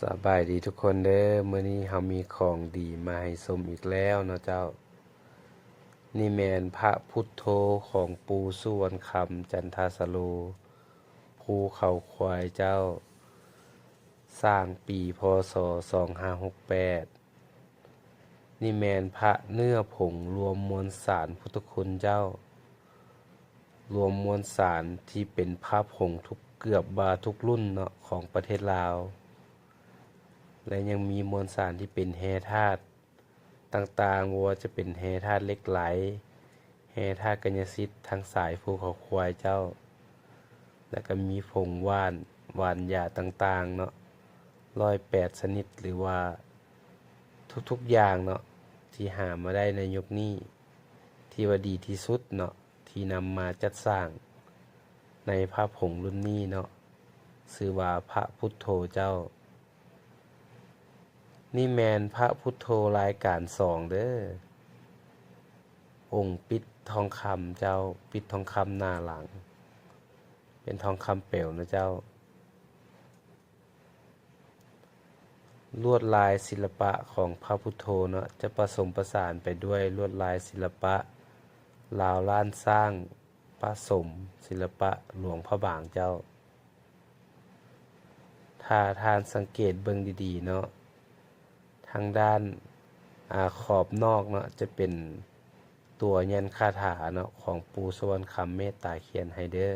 ສະບາຍດີທຸກຄົນເດີ, ມື້ນີ້ເຮົາມີຂອງດີມາໃຫ້ຊົມອີກແລ້ວເນາະເຈົ້າ. ນີ້ແມ່ນພະພຸດໂທຂອງປູ່ສຸວັນຄຳ ຈັນທາສະໂລ, ພູເຂົາຄວາຍເຈົ້າ, ສ້າງປີ ພ.ສ. ສອງຫ້າຫົກແປດ. ນີ້ແມ່ນພະເນື້ອຜົງລວມມວນສານພຸດທະຄຸນເຈົ້າ, ລວມມວນສານທີ່ເປັນພະຜົງທຸກ ເກືອບວ່າທຸກລຸ້ນເນາະ ຂອງປະເທດລາວ ແລະ ຍັງມີມວນສານທີ່ເປັນແຮ່ທາດຕ່າງໆ, ບໍ່ວ່າຈະເປັນແຮ່ທາດເຫຼັກໄຫຼ, ແຮ່ທາດກາຍະສິດທາງສາຍພູເຂົາຄວາຍເຈົ້າ, ແລ້ວກໍມີຜົງຫວ່ານ, ຫວ່ານຢາຕ່າງໆເນາະ ຮ້ອຍແປດຊະນິດ ຫຼືວ່າທຸກໆຢ່າງເນາະ ທີ່ຫາມາໄດ້ໃນຍຸກນີ້ ທີ່ວ່າດີທີ່ສຸດເນາະ ທີ່ນຳມາຈັດສ້າງໃນພະຜົງລຸ້ນນີ້ເນາະ, ຊື່ວ່າພະພຸດໂທເຈົ້າ. ນີ້ແມ່ນພະພຸດໂທລາຍການສອງເດີ, ອົງປິດທອງຄຳເຈົ້າ, ປິດທອງຄຳໜ້າຫຼັງ, ເປັນທອງຄຳແປວນະເຈົ້າ. ລວດລາຍສິລະປະຂອງພະພຸດໂທເນາະ ຈະປະສົມປະສານໄປດ້ວຍລວດລາຍສິລະປະລາວລ້ານຊ້າງ ປະສົມສິລະປະຫຼວງພະບາງເຈົ້າ. ຖ້າທ່ານສັງເກດເບິ່ງດີໆເນາະ ທາງດ້ານ ອາ ຂອບນອກເນາະ ຈະເປັນຕົວຍັນຄາຖາເນາະ ຂອງປູ່ສະຫວັນຄຳເມດຕາຂຽນໃຫ້ເດີ.